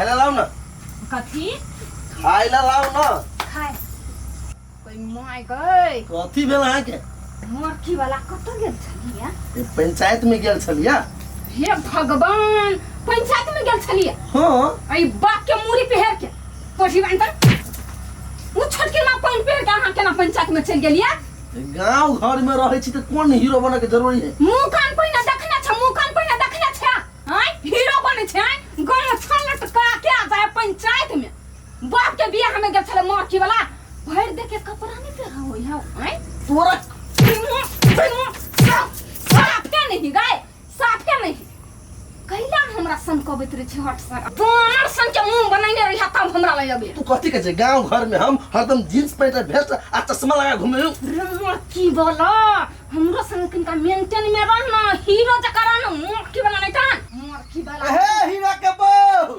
खाय ला लाउ ना। कथी? खाय ला लाउ ना। खाय कोई my गई। कथी भेल अहाँके? मोरकी वाला कतऽ गेल छलियै? ए, पंचायत में गेल छलियै। हे भगवान, पंचायत में गेल छलियै? हाँ। एहि बाप के मूड़ी पहिर के पढ़ी बांध ओ छोटकी माँ पानि पहिर के अहाँ केना पंचायत में चलि गेलियै? गांव घर में रहै छी तऽ कोन हीरो बने के जरूरी है? मुंह कान पहिने देखने छै, मुंह कान पहिने देखने छै। आँय हीरो बनै छै, आँय गाँव में छल लटका के आ जाए पंचायत में। बाप के बियाह में गेल छलै माखी वाला, भरि दे के कपड़ा नहीं पहिरा होई हौ। आँय तोरा साफे नहीं गाय, साफे नहीं। कैला हमरा सन कहबैत रहै छै हट सर बानर सन के मुंह बनैने रही तब हमरा लग अबे। तू कथी कहै छै? गांव घर में हम हरदम जींस पैंट आ भेस्ट आ चश्मा लगा घूमे हूँ। रे की बोला, हमरो संग किनका मेंटेन में रह ना, हीरो जका रह ना, मोरकी वाला नहीं तहन मोरकी वाला। हे हीरा के बहू,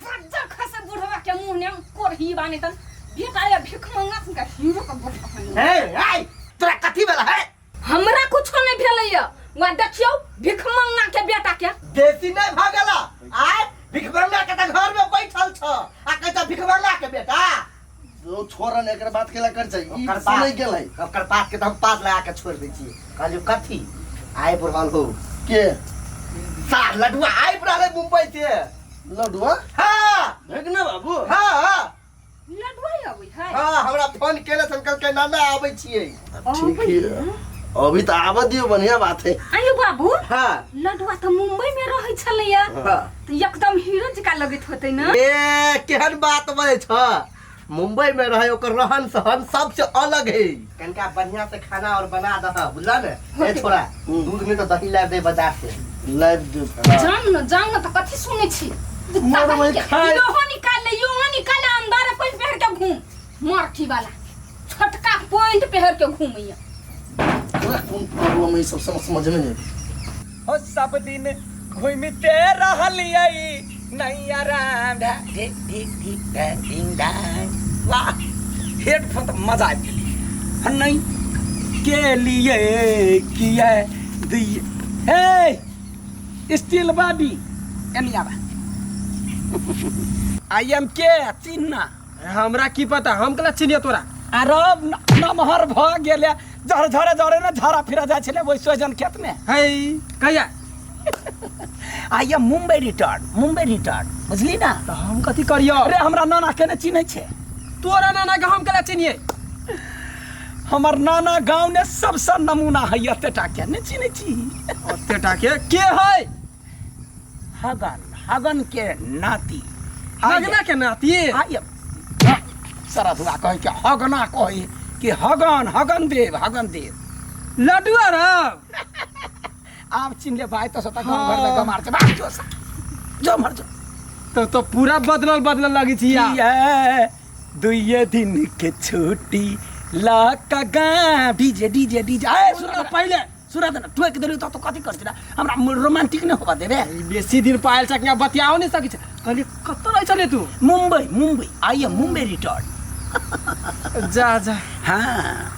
बज्जर खसे बुढ़वा के मुंह ने कोरही बाने तन बेटा या भीख मंगा सुनका हीरो के बहू। हे आइ तोरा कथी भेल है? हमरा कुछो नहीं भेलैया, वहाँ देखियौ भिखमंगा के बेटा के। बेसी नहीं भऽ गेल? आइ भिखमंगा के तऽ घर में बैठल छ आ कहै छ भिखमंगा के बेटा। जो छोड़ ने एकर बात केला कर छै, ई ओकर सुनै गेल है। ओकर बात के तऽ हम पास लगा के छोड़ दै छियै। कहलियौ कथी आबि रहल हो? के सार लडुआ आबि रहल है मुंबई से। लडुआ? हाँ। भेगना बाबू? हाँ हाँ। लडुआ अबै है? हाँ, हमरा फोन केले छल, कहलकै नाना आबै छियै। ठीक है, अभी तऽ आबऽ दियौ, बढ़िया बात है। आयौ बाबू। हाँ। लडुआ तऽ मुंबई में रहै छलैया। हाँ। तऽ एकदम हीरो जकाँ लगैत होतै ने? ए केहन बात बजै छ, मुंबई में रहे ओकर रहन सहन सबसे अलग है। कनिका बढ़िया से खाना और बना दह, बुझला ने? ए छोरा, दूध नहीं तो दही ला दे बाजार से। लाइव दियौ। जाम न जाम न, तऽ कथी सुनै छी? मरबै खाय। योहो निकाल ले, योहो निकाल ले, अंदर पैंट पहिर के घूम मरठी वाला, छोटका पैंट पहिर के घूमैया। तोरा कोन प्रॉब्लम है? ई सब समझ में नहीं। हो सब दिन घूमिते रहलियै नैया राम ढा ढिक ढिक ढिक ढा ढिंग ढांग। वाह, हेडफोन तऽ मजा आबि गेल। हँ नहीं के लिए किया दिए हे स्टील बॉडी एनी आबा। I am के चिन्ह। हमरा की पता, हम कला चिन्हिए तोरा? अरे नमहर भ गेले, जर झरे झरे ने झरा फिरा जाइ छलै ओहि सोजन खेत में। है कहिया? I am Mumbai return, Mumbai return, बुझली ना? तऽ हम कथी करियो? अरे हमरा नाना के ने चिन्है छै? तोरा नाना के हम कला चिन्हिए? हमर नाना गाँव ने सबसँ नमूना है, एतेटा के ने चिन्है छी? एतेटा के है? हगन, हगन के नाती। हगना के नाती? I am सरधुआ कहै के हगना कहै कि हगन, हगन देव, हगन देव। लड्डू रब आब चिन्ह ले भाई, तो सता गाँव घर में गमार छै भाग जो सा जो मर जो। तो पूरा बदलल बदलल लगी छी या। ये दुइये दिन के छुट्टी लाका गा डीजे डीजे डीजे। आए सुन तो पहले सुना दे ना, टोकि देलू तो कथी करती ना, हमरा रोमांटिक नहीं होबा देबे। बेसी दिन पायल छै, बतियाओ नहीं सकै छै। कहलिए कतऽ रहै छलियै तू? Mumbai, Mumbai, I am Mumbai return. जा जा। हाँ,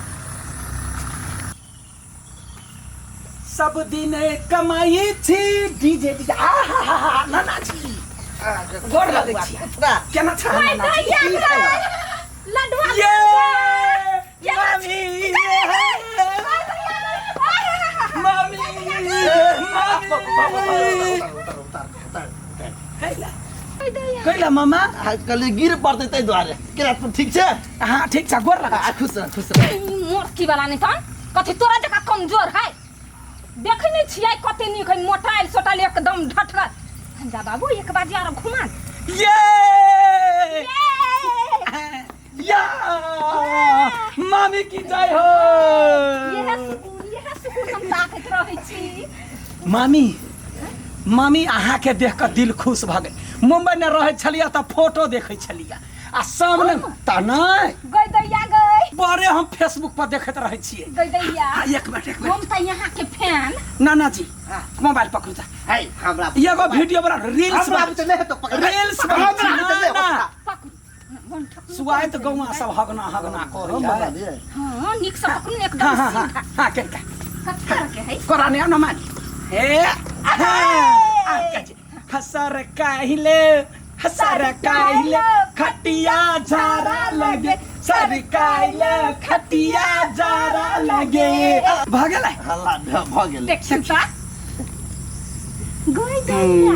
सब दिन कमाई छी डीजे डीजे। आ हा हा हा, नाना जी गोर लगै छी। केना छ नाना जी? लडुआ ये मामी, मामी, मामी। कैला मामा? कल गिर पड़तै ताहि दुआरे। केना तू ठीक छै? हाँ ठीक छ, गोर लगा। आ, खुश रह, खुश रह। मोरकी वाला नहीं तहन कथी तोरा जकाँ कमजोर है? देखै नहीं छियै कते नीक है, मोटाइल सोटाइल एकदम ढटगर। जा बाबू, एक बार आर घुमा दे। ये या मामी की जय हो। यह सुकून, यह सुकून हम ताकैत रहै छी। मामी, मामी, अहाँके देख कऽ दिल खुश भऽ गेल। मुम्बई में रहै छलियै तऽ फोटो देखै छलियै आ सामने तऽ नहि। गई दैया गई। बड़े हम फेसबुक पर देखैत रहै छियै। गई दैया। आ, एक मिनट, एक मिनट। हम तऽ यहाँ के फैन। नाना जी, मोबाइल पकड़ू तऽ। है हमरा एगो वीडियो बना रील्स हमरा बना तऽ नहि हेतौ पकड़। रील्स बना। हमरा तऽ नहि ना, होता। पकड़ू मन ठकू। सुआइत गौआ सब हगना हगना हम बना कहै। दिए। हाँ, नीक से पकड़ू ने एकदम हाँ हाँ हाँ। सीधा। हाँ, केनका कत्तर के है। कोरा ने न मानी हे। हसर काहिले सरकाइल खटिया झारा लगे, सरकाइल खटिया झारा लगे। भऽ गेलै। हल्ला भऽ गेलै। देखियौ तऽ गई दैया।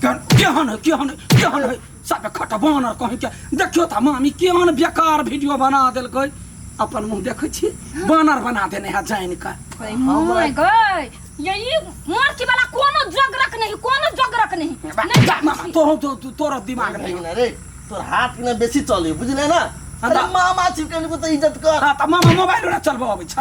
केहन है, केहन है, केहन है सब खट बानर कहीं के। देखियौ तऽ मामी, केहन बेकार वीडियो बना देलकै। अपन मुँह देखै छी, बानर बना देने है जानि कऽ। My गई, ये ई मरकी वाला कोनो जोगरक नहीं, कोनो जोगरक नहीं। नहीं। जा मामा, तोरो तो तोरो दिमाग नहीं। नहीं रे, तोर हाथ के ना बेसी चले, बुझले ना? हाँ। अरे मामा छिपके को तो इज्जत कर। हाँ, तऽ मामा मोबाइल ना चलबो अबै छ?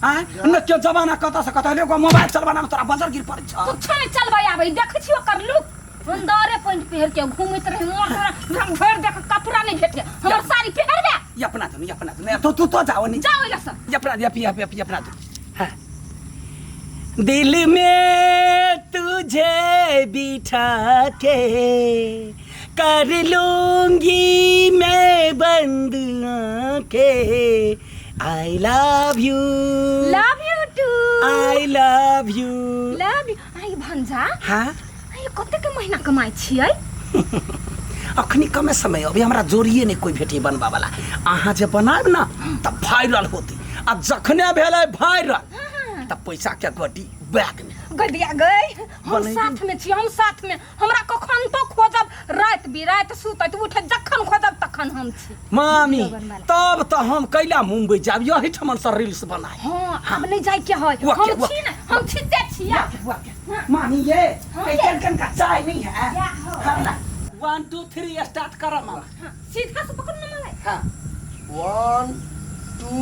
आँय, न के जमाना कतऽ से कतऽ एलै। मोबाइल चलबाना में तोरा बजर गिर पड़ै छ। कुछो नहीं चलबै आबै। देखै छी ओकर लुक, अंदरे पैंट पहिर के घूमैत रहे। मोर तोरा हम भरि देख कपड़ा नहीं भेटले, हमर साड़ी पहिरबे। ई अपना दो, ई अपना दो, तो तू तो जाओ नहीं। जाओ एला से। ई अपना दे, अपना अपना अपना दो। हाँ। दिल में तुझे बिठा के कर लूंगी मैं बंद आंखें, I love you. Love you too. I love you. Love you. आई भंजा। हाँ। आई, कते के महीना कमाइ छियै? अखनी कमे समय, अभी हमरा जोड़िए नहीं कोई भेटी बनबा वाला। अहाँ जे बनायब ना तऽ वायरल होती, आ जखने भेलै वायरल तऽ पैसा के गड्डी बैग में। गदिया गई, हम बनैबी। साथ में छी, हम साथ में। हमरा कखन तो खोजब, राति बिराति सुतैत उठैत जखन खोजब तखन हम छी। मामी, वीडियो बनबै। तब तऽ हम कैला मुंबई जाब, यही ठमन से रील्स बनाए। हाँ, आब नहीं जाय के है। वाह, हम वाह। छी ने, हम छिते छियै। मामी ये हाँ, कई ये। कन का चाय नहीं है? या हो। हाँ ना। 1 2 3 स्टार्ट कर मामा। हाँ, सीधा से पकड़ ना मलाई। हाँ। 1 2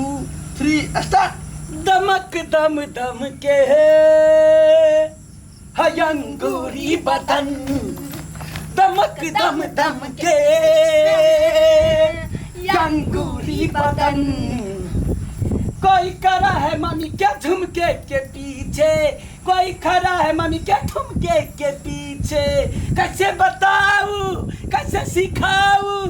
3 स्टार्ट। दमक दम दम के है अंगूरी बदन, दमक दम दम के अंगूरी बदन, कोई खड़ा है मामी के झुमके के पीछे, कोई खड़ा है मामी के ठुमके के पीछे, कैसे बताऊं कैसे सिखाऊं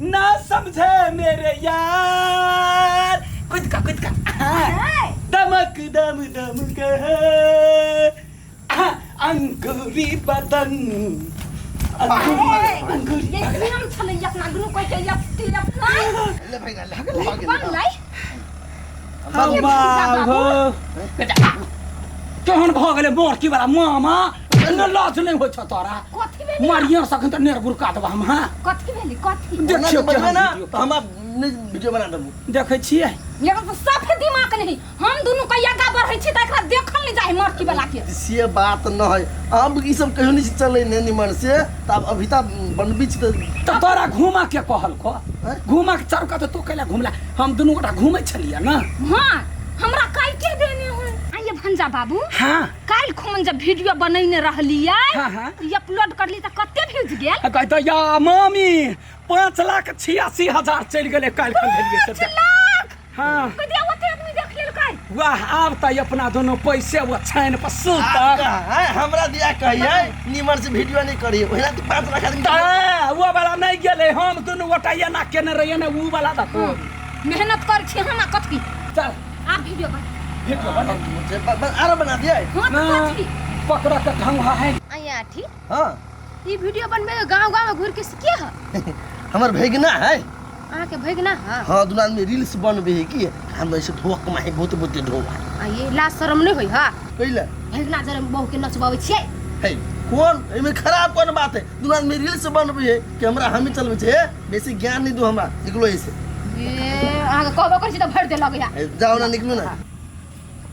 ना समझे मेरे यार। खुद का खुद का। हाँ। दमक दम दम के अंगूरी बदन, अंगूरी अंगूरी। ये सीएम छलै अपना दुनू कहै छै लपटी लपटी। ले भाई, ले भऽ गेलै। बनलै। हम बाबू केहन भऽ गेलै मोरकी वाला मामा, न लाज नहि होइ छौ तोरा? कथी भेलै? मारियो सखन तऽ नेर बुरका देबह हम। हाँ। कथी भेलै, कथी? देखियौ बनबै केहन ना वीडियो। तऽ हम आब नहि वीडियो बना देबू। देखै छियै। एकर तऽ साफे दिमाग नहीं। हम दुनू के आगा बढ़ै छी तऽ एकरा देखल नहीं जाय मरकी वाला के। से बात न है, अब ई सब कहियो नहीं चले ने निमन से, तब अभी तक बनबी छी तऽ। तऽ तोरा घुमा के कहलको? आँय? घुमा के चारू कात तू कैला घुमला? हम दुनू गोटा घुमै छलियै ना। हाँ, हमरा काल्हि के देने है। आइए भंजा बाबू। हाँ। काल्हि खुमन जब वीडियो बनैने रहलियै, हाँ, हाँ। ई अपलोड करली तऽ कते व्यूज गेल? कहै या मामी, 5,86,000 चलि गेलै काल्हि खन भेलियै से। 5 लाख? हाँ। कदिया ओते आदमी देख लेलकै? वाह, आब तऽ अपना दोनों पैसे वो छानि पर सुतब। आँय, हमरा दिया कहियै निमन से वीडियो नहीं करियै, ओहिना तऽ 5 लाख आदमी। तऽ ओ वाला नहि गेलै, हम दुनू गोटा एना केने रहियै ने, उ वाला तऽ तू। मेहनत कर छी हम आ कथी। चल। आब वीडियो बन। वीडियो बना। आरो बना दियै। हाँ, तऽ कथी? पकड़ के ढंग है। आया ठीक। हाँ। ई वीडियो बनबे गांव गांव में घूर के से के है? हमर भैगना है। अहाँ के भैगना है? हाँ, दुनू आदमी रील्स बनबे है की, हम ऐसे ढोक कमाई बहुत बहुत ढोक। आ ये लाज शरम नहीं होई हा? कैला? भैगना जरे बहू के नचबाबै छियै। है कौन एमे खराब कौन बात है? दुनू आदमी रील्स बनबे है कि हमरा हमी चलबे छे, बेसी ज्ञान नहीं दो हमरा, निकलो ऐसे। ए, अहाँ के कहबो करै छी तऽ भरि दे लगैया। ए, जाओ ना, निकलो ना।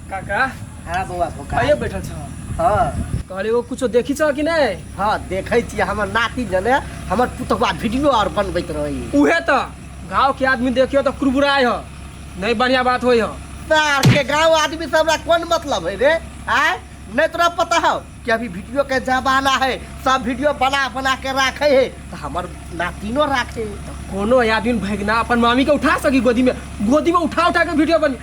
काका। हाँ बौआ भोका। आइए बैठल छौ? हाँ। कहले वो कुछो देखी छौ कि नहीं? हाँ, देखै छी, हमर नाती जने हमर पुतहुआ वीडियो और बनबैत रहै। उहे तऽ गांव के आदमी देखियो तऽ कुरबुराय ह, नहीं बढ़िया बात होय ह। सार के गांव आदमी से हमरा कौन मतलब है रे? आय नहीं तोरा पता हो कि अभी वीडियो के जमाना है, सब वीडियो बना बना के राखे है, तो हमर नातिनो राखे है। कोनो आदमी भगना अपन मामी के उठा सकी गोदी में, गोदी में उठा उठा के वीडियो बनी।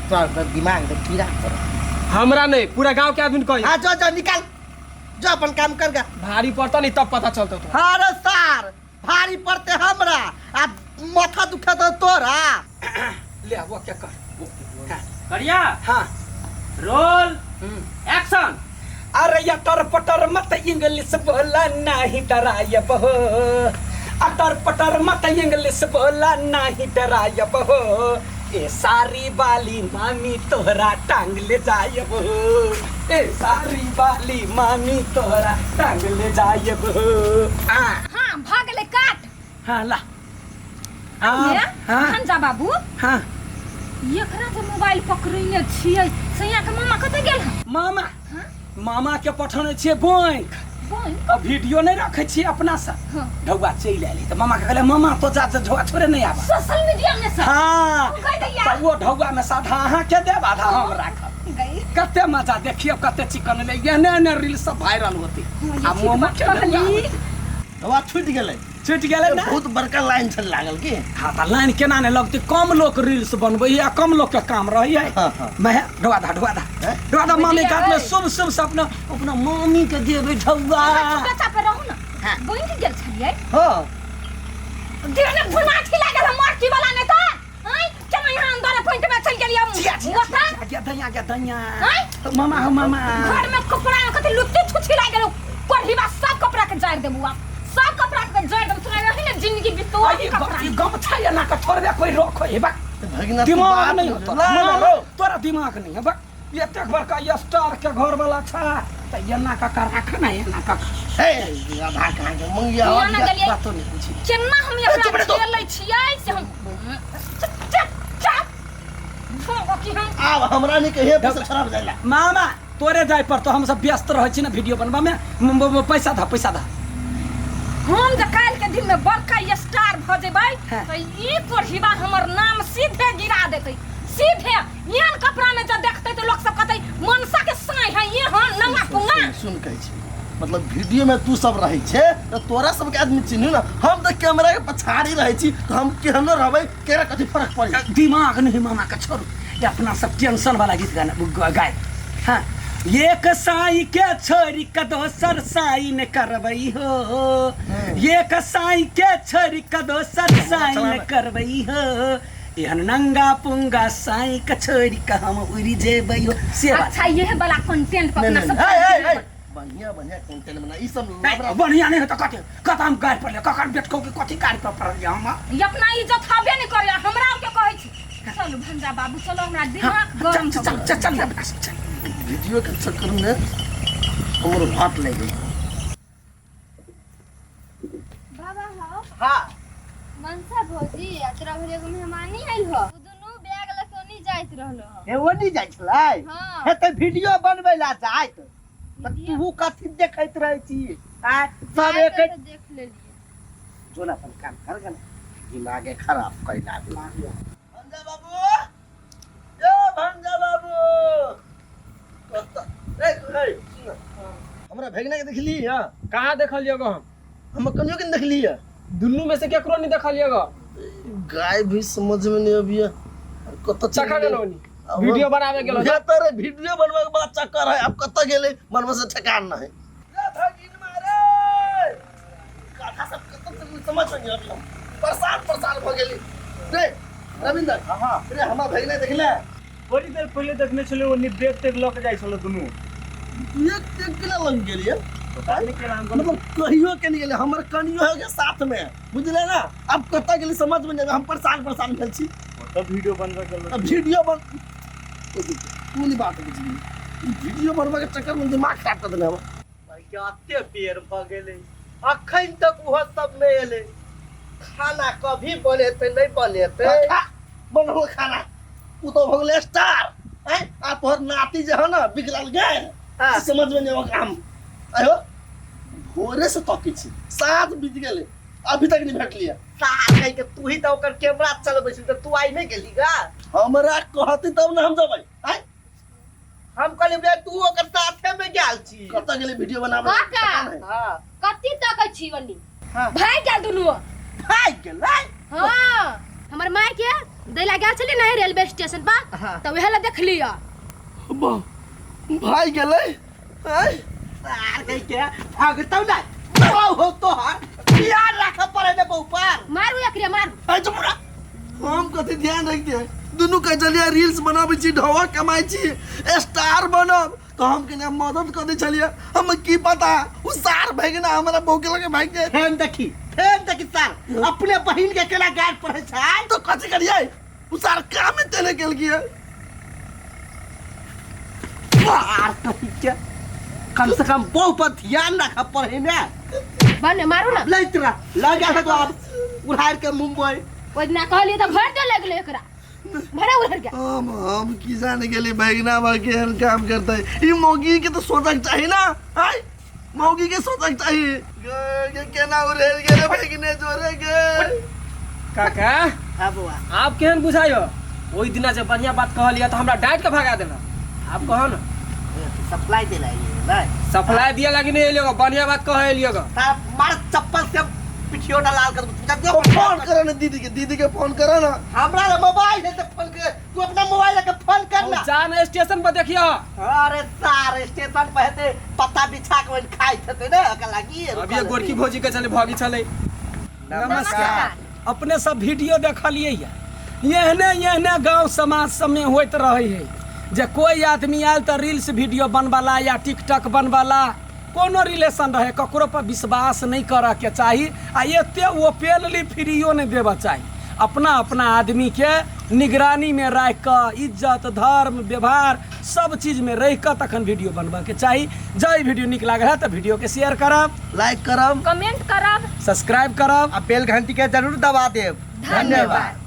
तोरा तो दिमाग में कीड़ा पड़ल। हमरा नहीं, पूरा गांव के आदमी कही। हाँ, जो जो निकाल, जो अपन काम कर गा। भारी पड़ता नहीं तब पता चलता तो। हाँ रे सार, भारी पड़ते हमरा आ माथा दुखा तो तोरा। ले वो क्या कर। करिया। हाँ। Roll action. अरे अटर पटर मत इंग्लिश बोला नाही डरायब हो, अटर पटर मत इंग्लिश बोला नाही डरायब हो, ए सारी बाली मामी तोहरा टांग ले जायब हो, ए सारी बाली मामी तोहरा टांग ले जायब हो। आ हाँ भऽ गेलै काट। हाँ ला। हाँ ये, हाँ भांजा बाबू। हाँ। एकरा जे मोबाइल पकड़ने छियै सैया के मामा कतऽ गेल हन? मामा मामा के पठौने छियै बैंक। बैंक? आ वीडियो नहीं रखे छियै अपना से। हाँ। ढौआ चलि आयली तऽ मामा के कहले मामा तो जा जा ढौआ छोड़े नहीं आबा। सोशल मीडिया में सब। हाँ। कहि दैया। तऽ ओ ढौआ में से आधा अहाँ के देब आधा हम राखब। गई। कते मजा देखियौ कते चिकन ले एहने एहने रील सब वायरल होते। हाँ, ये आ ठीक मोमो बात के ढौआ कहली। होते। ढौआ छूटि गेलै। छूटि गेलै ने? बहुत बड़का लाइन छल लागल की? हाँ तऽ लाइन केना नहि लगतै, कम लोक रील्स बनबै है आ कम लोक के काम रहै है। हाँ, हाँ। मैं ढौआ दा ढौआ दा हैं? ढौआ दा मामी के हाथ में बुझलियै? शुभ शुभ सपना अपना मामी के देबै ढौआ। चुपे चापे रहू ना। हाँ। बैंक गेल छलियै? हाँ। देह में भुनाठी लागल हम मरकी वाला नहि तऽ? आँय, केना यहाँ अंदर पॉइंट में चलि गेलियै हम? जिया, जिया, गोटा? जिया, जिया, दैया, गे, दैया। आँय? मामा हो मामा। घर में कपड़ा में कथी लुत्ती छुछी लागि गेल, कोढ़ीबा सब कपड़ा के जारि देबू आब। सब कपड़ा के जारि देबू, तोरा रही ने जिंदगी बितौ आ, ओही ई कपड़ा। ई गमछा एना के थोड़बे कोई रोको हे बा। भगिना तू दिमाग बात नहीं होतो। ना, ना, मामा, ना। तोरा दिमाग नहीं है बा। एतेक बड़का स्टार के घर वाला छा त एना का का राख ना एना का। हे, आधा कहाँ के मंगिया किया ना हो। गेलियै? बातो नहीं बुझी। केना हम ए, एकरा चुप रह तू। खेलै छियै से हम चुप, चुप, चुप। भोगो की हम। आब हमरा नहीं कहिए पैसा खराब जाइला। मामा तोरे जाय पर तो हम सब व्यस्त रहै छी ना वीडियो बनबा में। पैसा धा पैसा धा। हम जे काल्हि के दिन में बड़का स्टार भ जेबै हाँ। त ई कोढ़ीबा हमर नाम सीधे गिरा देतै, सीधे। एहन कपड़ा में जब देखतै त लोक सब कहतै मनसा के साई है ये, हाँ, नंगा पुंगा। सुन, सुन कहै छी, मतलब वीडियो में तू सब रहै छे त तोरा सब के आदमी चिन्हू ना, हम त कैमरा के पछाड़ी रहै छी त हम केहनो रहबै केरा कथी फर्क पड़ै? दिमाग नहीं मामा के छोड़ू, ये अपना सब टेंशन वाला गीत गाना गाय। हाँ, एक साई के छोड़ी के दोसर साई ने करबै हो, एक साई के छोड़ी के दोसर साई ने करबै हो, एहन नंगा पुंगा साई के छोड़ी के हम उड़ि जेबै हो। से बात। अच्छा यह वाला कंटेंट पर नहीं, अपना नहीं, सब नहीं, ए, ए, ए, कंटेंट बढ़िया बढ़िया कंटेंट बना ई सब नहीं, लबरा। बढ़िया नहीं होता कथी कत हम गाड़ पड़ले ककर बेटको के कथी गाड़ पर पड़लियै हम? ई अपना इज्जत हबे नहीं करे, हमरा के कहै छी चलू भंजा बाबू चलो, हमरा दिमाग हाँ, गरम चल, भऽ चल, गेल। चल, चल, अपना सब, चल। वीडियो के चक्कर में हमर हाथ लग गई। बाबा हो। हाँ। मनसा भौजी आ तोरा घर एगो मेहमानी आइल हो, उ दुनू बैग लऽ के ओनी जाइत रहलो हो। हे ओनी जाइ छलै? हाँ। हे तऽ वीडियो बनबै ला जाइत तऽ वीडियो? तू कथी देखैत रहै छी? आँय, सब जाइत एक तऽ देख लेलियै। जो ना अपन काम कर गन, दिमागे खराब कैला। भंजा बाबू, ए भंजा बाबू, कत ए, ए, सुन ना। हमरा भगिना के देखली है? कहाँ देखलियै गो हम? हम कनियो के नहीं देखली है। दुनू में से केकरो नहीं देखलियै गो। गाय भी समझ में नहीं अभी है। कत चल चक्कर गेलै? गेलौ नी। अब वीडियो बनावे गेलौ। ये तो रे वीडियो बनवे के बाद चक्कर है, अब कत गेलै मनवा से ठेकान नहीं। ए भगिन मारे काठा सब कत चल समझ में नहीं अभी, हम परेशान परेशान भ गेली। रे रविंदर, हाँ। रे हमरा भगिना देखले? बड़ी देर पहिले देखने छलै, ओ नि बैग तेग लऽ के जाइ छलै दुनू। एक एक केना लग गेलियै? पता नहि केना हम मतलब कहियो के नहीं गेलै, हमर कनियो है के साथ में, बुझले ना? अब कत गेली समझ में नहीं आबै, हम परेशान परेशान भेल छी। ओतऽ वीडियो बनबै गेल। अब वीडियो बन तू नहीं बात बुझली, ई वीडियो बनबै के चक्कर में दिमाग खराब कर देने हमर। कते बेर भऽ गेलै अखन तक ओहो सब नहि एलै, खाना कभी बनेतै नहि बनेतै? खा बनल खाना, उ तो भऽ गेलै स्टार हैं, आ तोहर नाती जे है ना बिगड़ल गेल। हाँ। समझ में नहीं आबै काम। आयो भोरे से तकै छी, 7 बीत गेलै अभी तक नहीं भेटलियै। सार कहि के तू ही तऽ ओकर कैमरा चलबै छी तऽ तू आइ नहि गेली गा? हमरा कहती तब ना हम जेबै। आँय? हम कहलियै बे तू ओकर साथे में गेल छी। कतऽ गेलै वीडियो बनाबै? काका। पता नहि। हाँ। कथी तकै छी ओनी? हाँ। भागि गेल दुनू। भागि गेलै? हाँ, हमर माय के दैला गेल छली ने रेलवे स्टेशन पर। हाँ। तऽ उहे ला देखलियै। वाह, भागि गेलै? आँय? सार कहि के भगतौ ना बहु हो तोहर ध्यान राखऽ पड़ै ने बहु पर। मारू एकरे मारू। आँय चुप रह। हम कथी ध्यान रखते हैं? दुनू कह चलिए रील्स बनाबै छी, ढौआ कमाइ छी, स्टार बनब। तो हम कने मदद कर दै छलियै। हम की पता उ सार भगना हमरा बहू के लगे भागि जाए। फेन देखी, फेन देखी सर, अपने बहिन के केना गाड़ पड़े छै। तो कथी करियै, उ सार कामे तेने केलकियै। मार कही के, कम से कम बहु पर ध्यान रखा पड़े ने। बने मारू ना। लैत रह लग गया तो आप उड़ाड़ के मुंबई। ओहि दिना कहलियै तऽ भरि दे लगलै एकरा, भरे उड़ाड़ के। हम की जाने गेली बैगना बा केहन काम करते। ई मौगी के तो सोचक चाही ना, आय मौगी के सोचक चाही। गे गे केना उड़ेल गेले बैगने जोरे गे। काका। हाँ बौआ। आप केहन बुझाइयो, ओहि दिना जे बढ़िया बात कहलियै तऽ हमरा डांट के भगा देला। आप कहो ना। सप्लाई देला ये नहीं? सप्लाई दिया लगी नहीं एलियो, बढ़िया बात कह एलियो। तारा मार चप्पल से पिठियो ना लाल कर दू। तो फोन करो ना दीदी के, दीदी के फोन करो ना। हमरा रे मोबाइल है तो फोन कर, तू अपना मोबाइल लेके फोन कर ना। जान स्टेशन पर देखियो। अरे सार स्टेशन पर हेते पत्ता बिछा के ओइन खाइत हेते ना, ओकरा लागी अभी ये गोरकी भौजी के चले भागी चले। नमस्कार। अपने सब वीडियो देखलिए या, एहने एहने गांव समाज सब में होइत रहे है जे कोई आदमी आयल तऽ रील्स वीडियो बनबला या टिकटॉक बनबला, कोनो रिलेशन रहे ककरो पर विश्वास नहीं करऽ के चाही आ एते ओपेनली फ्रीयो नहीं देबऽ चाही। अपना अपना आदमी के निगरानी में राखि कऽ इज्जत धर्म व्यवहार सब चीज में रहि कऽ तखन वीडियो बनबऽ के चाही। जँ ई वीडियो नीक लागल है तऽ वीडियो के शेयर करब, लाइक करब, कमेंट करब, सब्सक्राइब करब आ बेल घंटी के जरूर दबा देब। धन्यवाद।